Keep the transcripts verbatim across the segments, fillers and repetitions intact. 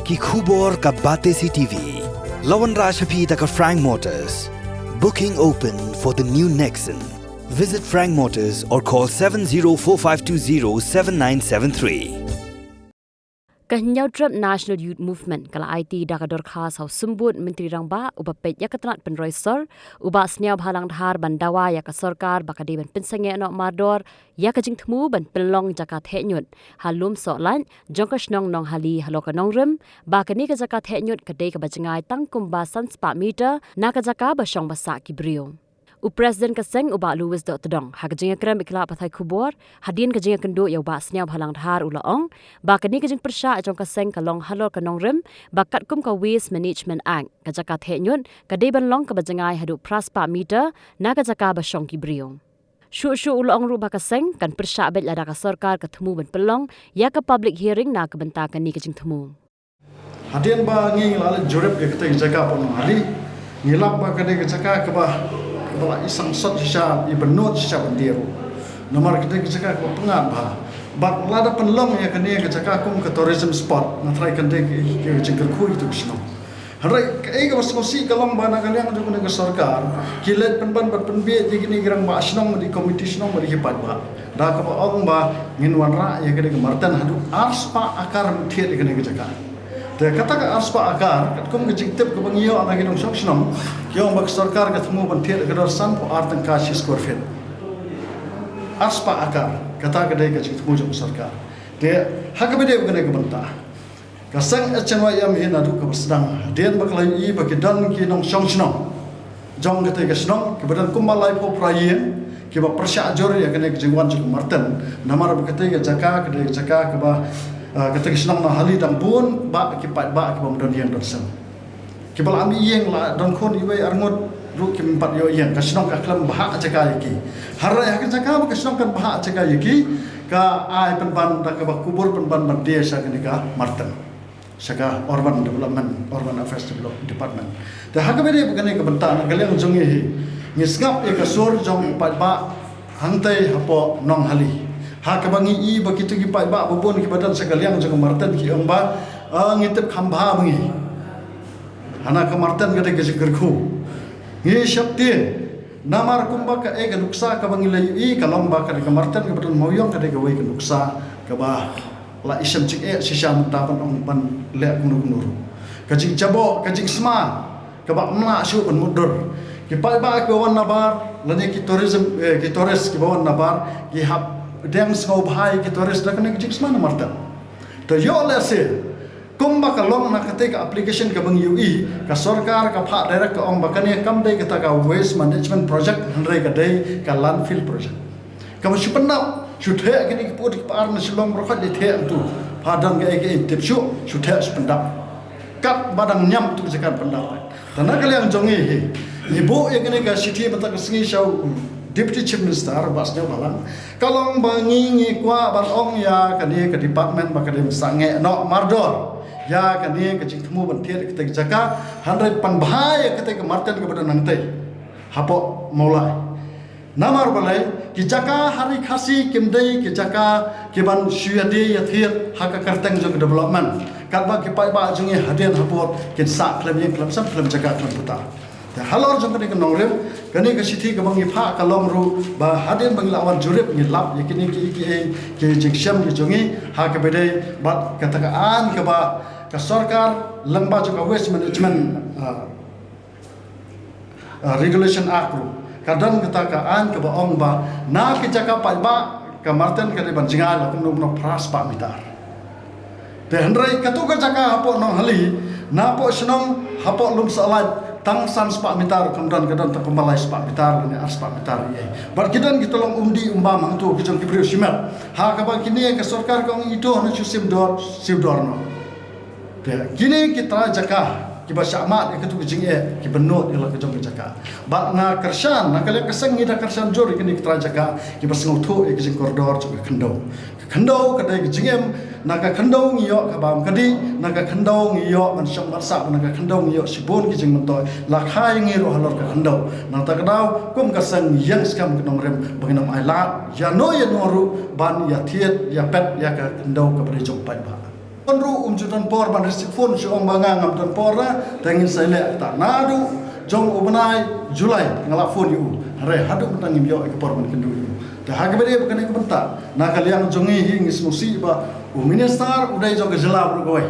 Ki khubor ka Batesi T V. La wanrah sha phi da ka Frank Motors. Booking open for the new Nexon. Visit Frank Motors or call seven zero four five two zero seven nine seven three. Ka Hynñiewtrep National Youth Movement ka la aiti da ka dorkhas ha u Symbud Myntri Rangbah uba peit ïa ka tnat pynroi sor, u Bah Sniawbhalang Dhar, ban dawa ïa ka sorkar ba ka dei ban pynsangeh noh mardor ïa ka jingthmu ban pynlong jaka theh ñiut ha Lumsohlait jong ka shnong Nonghali halor ka nongrim, ba kane ka jaka theh ñiut ka dei kaba jngai tang kumba san spah meter na ka jaka ba shong ba sah ki briew. U President ka seng, u Bah Louis Dohtdong, ha ka jingïakren bad ki lad pathai khubor hadien ka jingïakynduh ïa u Bah Sniawbhalang Dhar, u la ong ba kane ka jingpyrshah jong ka seng ka long halor ka nongrim, ba katkum ka Waste Management Act, ka jaka theh ñiut ka dei ban long kaba jngai haduh phra spah meter na ka jaka ba shong ki briew. Shuh shuh u la ong ruh ba ka seng kan pyrshah beit lada ka sorkar ka thmu ban pynlong ïa ka public hearing na ka bynta kane ka jingthmu. Hadien ba ngi la leit jurip ïa katei ka jaka hapoh Nonghali, ngi lap ba ka dei ka jaka kaba, kaba la i sangsot shisha, i bynnud shisha ban die ruh. Namar ka dei ka jaka kaba pyngngad bha. Bad lada pynlong ïa kane ka jaka kum ka tourism spot, nga tharai kan dei ka, ka jingkyrkhu ïa ka shnong. Hynrei kaei kaba sngewsih ka long ba na ka liang jong kane ka sorkar, ki leit pynban bad pynbiej ïa kine ki rangbah shnong bad ki komiti shnong bad ki paidbah, da kaba ong ba ngin wanrah ïa kane ka marten haduh ar spah akar ban thied ïa kane ka jaka. Te kata ka ar spah akar, katkum ka jingtip kaba ngi ïoh na ki nongshong shnong, ki ong ba ka sorkar ka thmu ban thied ka dor sanphew ar tyngka shi square feet. Ar spah akar, kata ka dei ka jingthmu jong ka sorkar. Te ha kaba ïadei bad kane ka bynta, ka seng H N Y M hi naduh kaba sdang, hadien ba ka la ïohi ba ki don ki nongshong shnong jong katei ka shnong kiba don kumba laiphew phra ïing, kiba pyrshah jur ïa kane ka jingwan jong ka marten. Namar ba katei ka jaka ka dei ka jaka kaba, ah, katei ka shnong Nonghali dang bun bah ki paidbah kiba ym don ïing don sem. Kiba la ïoh ïing, la don khun iwei arngut ruh kim pat ïoh ïing, ka shnong ka khlem bhah jaka ïa ki. Hynrei ha ka jaka ba ka shnong kan bhah jaka ïa ki, ka ai pynban da kaba kubur pynban ban die sha kane ka marten, sha ka Urban Development, Urban Affairs Develop-, Department. Te ha kaba ïadei bad kane ka bynta, na ka liang jong ngi hi, ngi sngap ïa ka sur jong u paidbah hangtei hapoh Nonghali. Ha kaba ngi i ba kito ki paidbah ba bun kiba don sha ka liang jong ka marten ki ong ba, ah, ngi tip kham bha ba ngi, hana ka marten ka dei ka jingkyrkhu. Ngi sheptieng, namar kumba kaei ka nuksa kaba ngi la ïohi ka long ba ka dei ka marten kaba don mawiong, ka dei kawei ka nuksa kaba la ishem jingeh shisha mynta ban ong ban leh kumno kumno ruh. Ka jingjaboh, ka jingsma kaba ym lah shuh ban mutdur. Ki paidbah kiba wan nabar lane ki tourism, eh, ki tourist kiba wan nabar, ki hap deng sngewbha ïa ki tourist da kane ka jingsma na marten. Te ïoh lehse kumba ka long na katei ka application kaba ngi ïohi, ka sorkar ka phah direct ka ong ba kane kam dei kata ka waste management project, hynrei ka dei ka landfill project. Kaba shu pyndap, shu theh kine ki pud ki par na Shillong baroh khoit, leit theh hangtu. Pha don kaei kaei ym tip shuh, shu theh shu pyndap. Katba dang ñiam tu jaka pyndap. Te na ka liang jong ngi hi, ngi buh ïa kane ka shithi mynta ka sngi sha u Deputy Chief Minister Bah Sniawbhalang. Ka long ba ngi, ngi kwah ban ong ïa kane ka department ba ka dei ban sangeh noh mardor ïa kane ka jingthmu ban thied ïa katei ka jaka, hynrei pynbha ïa katei ka marten kaba don hangtei hapoh Mawlai. Namar balei, ki jaka ha Ri Khasi kim dei ki jaka kiban shu ïadie ïathied ha ka kyrteng jong ka development. Katba ki paidbah jong ngi hadien habud kin sah khlem ïing khlem sem, khlem jaka khlem puta. Te halor jong kane ka nongrim, kane ka shithi kaba ngi phah ka long ruh ba hadien ba ngi la wan jurip ngi lap ïa kine ki, ki, ki jingshem ki jong ngi ha kaba ïadei bad kata ka aiñ kaba ka sorkar lyngba jong ka Waste Management, ah, ah, Regulation Act ruh ka don kata ka aiñ kaba ong ba na ki jaka paidbah ka marten ka dei ban jngai la kumno kumno phra spah meter. Te hynrei katu ka jaka hapoh Nonghali, napoh shnong hapoh Lumsohlait, tang san spah meter kam don, ka don tang kumba lai spah meter lane ar spah meter ïa. Bad ki don kita long umdih umbam hangtu ki jong ki briew shimet. Ha kaba kine ka sorkar ka ong ito hana shu siew dor, siew dor noh. Te kine ki trai jaka kiba shah mad ïa katu ka jingeh, kiba nud ïa la ka jong ka jaka. Bad nga kyrshan, na ka liang ka seng ngi da kyrshan jur ïa kine ki trai jaka kiba sngewthuh ïa ka jingkordor jong ka khyndew. Ka khyndew ka dei ka jingim, na ka khyndew ngi ïoh ka bam ka dih, na ka khyndew ngi ïoh ban shong ban sah, na ka khyndew ngi ïoh shibun ki jingmyntoi, la kha ïa ngi ruh halor ka khyndew. Nangta ka daw kum ka seng ngi ïeng skhem ka nongrim ba ngin ym ailad ïano ïano ruh ban ïathied ïapet ïa ka khyndew kaba dei jong paidbah. Phone ruh um ju don por ban receive phone, shu ong ba nga ngam don por ra, te ngin sa leh ta. Naduh jong u bnai July nga la phone ïa u. Hynrei haduh mynta ngim ïoh ïa ka por ban kynduh ïa u. Te ha kaba ïadei bad kane ka bynta, na ka liang jong ngi hi ngi sngewsih ba u minister u dei jong ka jylla baroh kawei.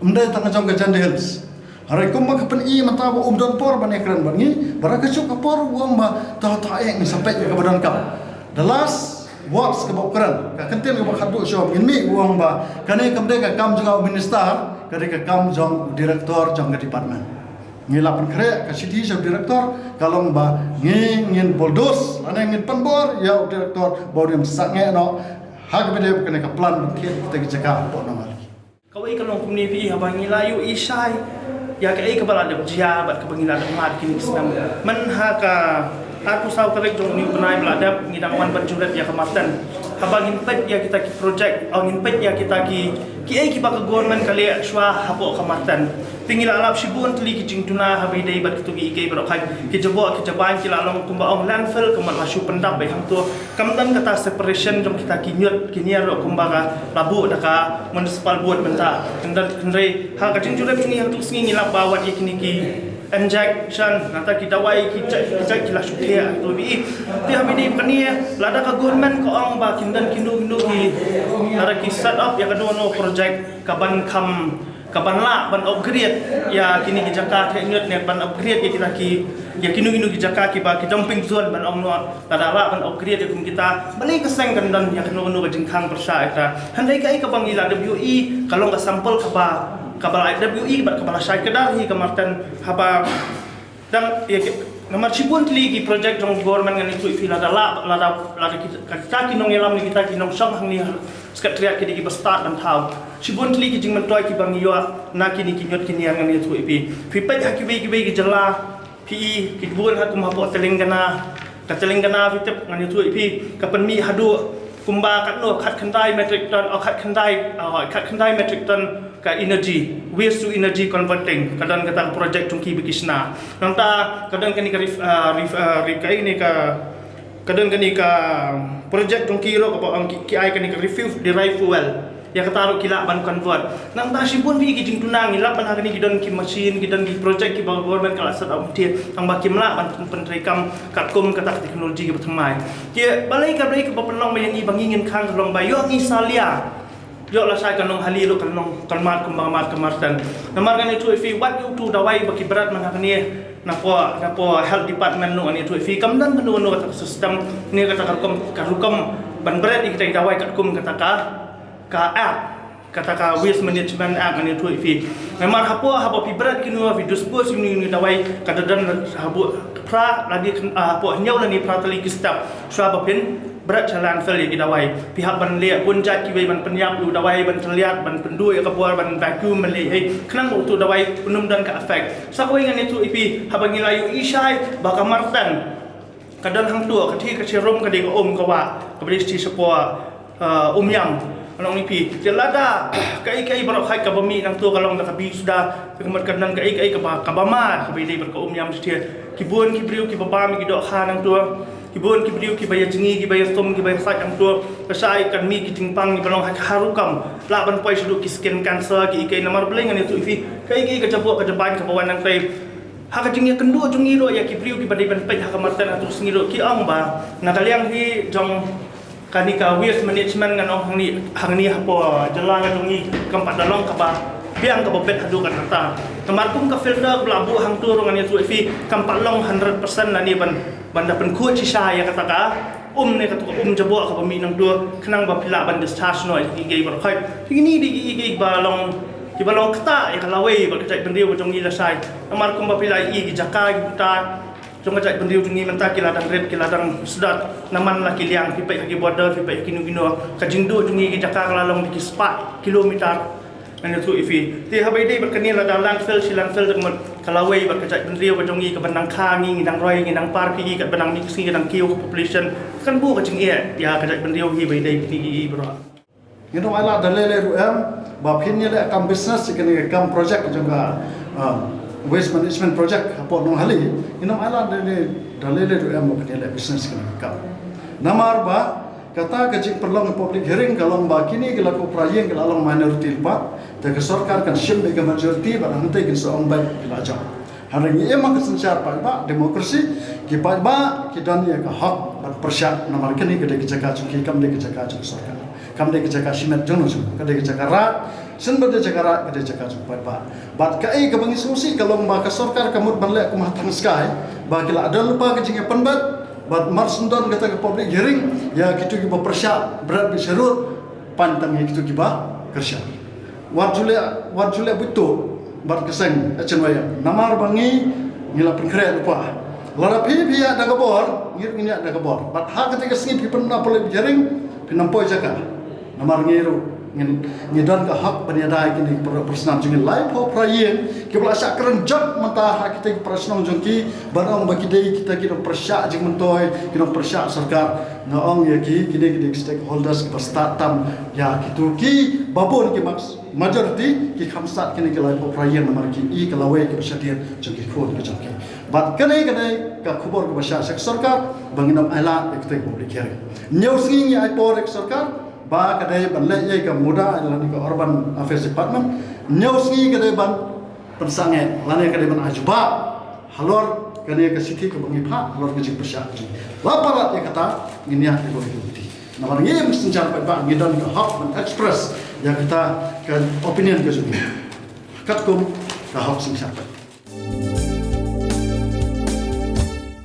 Um dei tang jong ka Jaintia Hills. Hynrei kumba ka pyni mynta ba um don por ban ïakren bad ngi, ba ha kajuh ka por u ong ba to to eh ngin sa peit ïa kaba donkam. The last words kaba u kren, ka kyntien kaba khatduh shuh ngin mih, u ong ba kane kam dei ka kam jong u minister, ka dei ka kam jong u director jong ka department. Ngi la pynkhreh ka shithi sha u director, ka long ba ngi ngin bulldoze lane ngin pynbor ïa u director ba un ym sangeh noh ha kaba ïadei bad kane ka plan ban thied kita ki jaka hapoh Nongali. Kawei ka long kumne phi, haba ngi la ïohi shai ïa kaei kaba la dep jia bad kaba ngi la dep mad kine ki snem. Myn ha ka arphew saw tarik jong une u bnai ba la dep ngi dang wan ban jurip ïa ka Marten. Haba ngin peit ïa kita ki project, oh, ngin peit ïa kita ki, kiei kiba ka government ka leh shuwa hapoh ka Marten. Te ngi la lap shibun tylli ki jingduna haba ïadei bad kito kiei kiei baroh, ki jaboh ki jaban ki la long kumba ong landfill, kumba la shu pyndap beit hangto. Kam don kata separation jong kita ki ñiut ki ñiar ruh kumba ka la buh da ka municipal board mynta. Hynrei ha ka jingjurip jong ngi ha kajuh ka sngi ngi lap ba wat ïa kine ki injection, nangta ki dawai ki jait ki jait ki la shu thiah tu bi. Te ha mynta kane lada ka government ka ong ba kin don kino kino ki, lada ki set up ïa kano kano project ka ban kham, ka ban lah ban upgrade ïa kine ki jaka theh ñiut ne ban upgrade ïa kita ki, ïa kino kino ki jaka kiba ki dumping zone ban ong noh, lada lah ban upgrade ïa kum kita, balei ka seng kan don ïa kano kano ka jingkhang pyrshah ïa kita. Hynrei kaei kaba ngi la dep ïohi ka long ka sample kaba, kaba la dep ïohi bad kaba la shai kdar hi ka Marten haba dang ïa ki, namar shibun tylli ki project jong government ngan ïathuh ïa phi lada lah, lada, lada kita ki nongïalam ne kita ki nongshong hangne ha secretariat ki dei kiba stad ban thaw. Shibun tylli ki jingmyntoi kiba ngi ïoh na kine ki ñiut ki ñiar ngan ïathuh ïa phi. Phi peit ha kiwei kiwei ki jylla, phi i ki bun ha kum hapoh Telangana, ka Telangana phi tip ngan ïathuh ïa phi, ka pynmih haduh kumba katno, khatkhyndai metric ton, oh, khatkhyndai, oh, khatkhyndai metric ton ka energy, waste to energy converting, ka don kata ka project jong ki ba ki shna. Nangta ka don kane ka ref-, ah, ref-, ah, re-, kaei ne ka, ka don kane ka project jong ki ruh kaba ong ki, ki ai kane ka refuse derived fuel. Ïa kata ruh ki lah ban convert. Nangta shibun phi ki jingduna, ngi lap ban ha kane ki don ki machine, ki don ki project kiba government ka la set up, te tang ba kim lah ban pyn-, pyntreikam katkum kata ka technology kaba thymmai. Te balei ka, balei kaba pynlong ba ïa ngi ba ngi ngin khang ka long ba ïoh ngi salia. Ïoh lashai ka Nongali ruh kan long kan mad kumba mad ka Marten. Namar ngan ïathuh ïa phi, wat ïa utu u dawai ba ki bret man ha kane, napoh, napoh health department ruh ngan ïathuh ïa phi, kam don kano kano kata ka system ne kata ka rukom, ka rukom ban bret ïa kita ki dawai katkum kata ka, ka act, kata ka Waste Management Act ngan ïathuh ïa phi. Namar hapoh, haba phi bret kino, phi dispose ïa kino kino ki dawai, ka da don hapoh phra lane, ah, hapoh hynñiew lane phra tylli ki step shuwa ba phin bret sha landfill ïa ki dawai. Phi hap ban leh bun jait kiwei ban pynïap ïa u dawai, ban tylliat, ban pynduh ïa ka bor, ban vacuum, ban leh ei, khnang ba utu u dawai un ym don ka effect. Sa kawei ngan ïathuh ïa phi, haba ngi la ïohi shai ba ka Marten ka don hangto, ka thiah ka thiah rum, ka dei ka um ka wah kaba dei shathie shapoh, ah, Umiam. Ngan ong ïa phi, te lada kaei kaei baroh khoit kaba mih nangto ka long da ka bisuda, te ka mut ka don kaei kaei kaba, kaba ma, kaba ïadei bad ka Umiam shathie. Ki bun ki briew kiba bam ïa ki dohkha nangto. Ki bun ki briew kiba ïa jngi, kiba ïa sum, kiba ïa sait hangto. Lashai kan mih ki jingpang kiba long ha ka rukom lah ban poi shaduh ki skin cancer, kiei kiei. Namar balei ngan ïathuh ïa phi, kaei kaei ka jaboh ka jaban kaba wan nangtai. Ha ka jingïakynduh jong ngi ruh ïa ki briew kiba dei ban peit ha ka Marten ha kajuh ka sngi ruh, ki ong ba na ka liang hi jong kane ka waste management ngan ong hangne, hangne hapoh jylla ka jong ngi kam pat da long kaba biang kaba bit haduh katta. Namar kum ka filter ba la buh hangto ruh ngan ïathuh ïa phi kam pat long hundred percent lane ban, ban da pynkhuid shisha ïa kata ka um ne kata ka um jaboh kaba mih nangto, khnang ba phi lah ban discharge noh ïa kiei kiei baroh khoit. Te kine dei kiei kiei ba long, kiba long kata ïa ka lawei bad ka jaitbynriew ka jong ngi lashai. Namar kumba phi la ïohi ki jaka ki puta jong ka jaitbynriew jong ngi mynta ki la dang rit, ki la dang sdot. Namar la ki liang, phi peit ha ki border, phi peit ha kino kino. Ka jingduh jong ngi ki jaka ka la long da ki spah kilometer. Ngan ïathuh ïa phi. Te haba ïadei bad kane, lada landfill shi landfill, te ka mut ka lawei bad ka jaitbynriew ka jong ngi, kaba nang kha ngi, ngi nang roi, ngi nang par, phi i katba nang mih ka sngi ka dang kiew ka population. Kan buh ka jingeh ïa ka jaitbynriew hi ba ïadei bad kine kiei kiei baroh. Ngin ym ailad da lei lei ruh em ba phin ïaleh kam business ïa kane ka kam project jong ka, ah, waste management project hapoh Nongali. Ngin ym ailad da lei, da lei lei ruh em ba phin ïaleh business ïa kane ka kam. Namar ba kata ka jingpynlong public hearing ka long ba kine ki laiphew phra ïing ki la long minority lypa. Ka sorkar kan shim beit ka majority bad hangtei kin sa ong beit ki la jop. Hynrei ngi im ha ka synshar paidbah, democracy, ki paidbah ki don ïa ka hok ban pyrshah namar kane ka dei ka jaka jong ki, kam dei ka jaka jong ka sorkar. Kam dei ka jaka shimet jong no jong, ka dei ka jaka raid, shen ba dei jaka raid, ka dei jaka jong paidbah. Bad kaei kaba ngi sngewsih ka long ba ka sorkar ka mut ban leh kum ha Thang Skai, ba ki la don lypa ka jingïapynbeit, bad mar shen don kata ka public hearing, ïa kito kiba pyrshah bret bad sharud, pan tang ïa kito kiba kyrshan. Wat ju leh, wat ju leh buit tuh bad ka seng HNYM. Namar ba ngi, ngi la pynkhreh lypa. Lada phi, phi ïaid da ka bor, ngi ruh ngin ïaid da ka bor. Bad ha kata ka sngi phi pynbna public hearing, phin ym poi jaka. Namar ngi ruh, ngi, ngi don ka hok ban ïada ïa kine ki para, para snam jong ngi, laiphew phra ïing kiba la shah kren jop mynta ha kita ki para shnong jong ki, ban ong ba ki dei kita ki nongpyrshah jingmyntoi, ki nongpyrshah sorkar. Nga ong ïa ki, kine ki dei ki stakeholders kiba stad tam ïa kito kiba bun ki mark, majority ki kham stad kine ki laiphew phra ïing namar ki i ka lawei kaba shadien jong ki khun ka jong ki. Bad kane, kane ka khubor kaba shah sha ka sorkar ba ngin ym ailad ïa kita ki public hearing. Hynñiew sngi ngi ai por ïa ka sorkar ba ka dei ban leh ïa ka MUDA lane ka Urban Affairs Department. Hynñiew sngi ka dei ban pynsangeh lane ka dei ban ai jubab halor kane ka shithi kaba ngi phah halor ka jingpyrshah ka jong ngi. La palat ïa kata ngin ïaid ïa ka committee. Namar ngi im synshar paidbah, ngi don ka hok ban express ïa kata ka opinion ka jong ngi. Katkum ka hok synshar paidbah.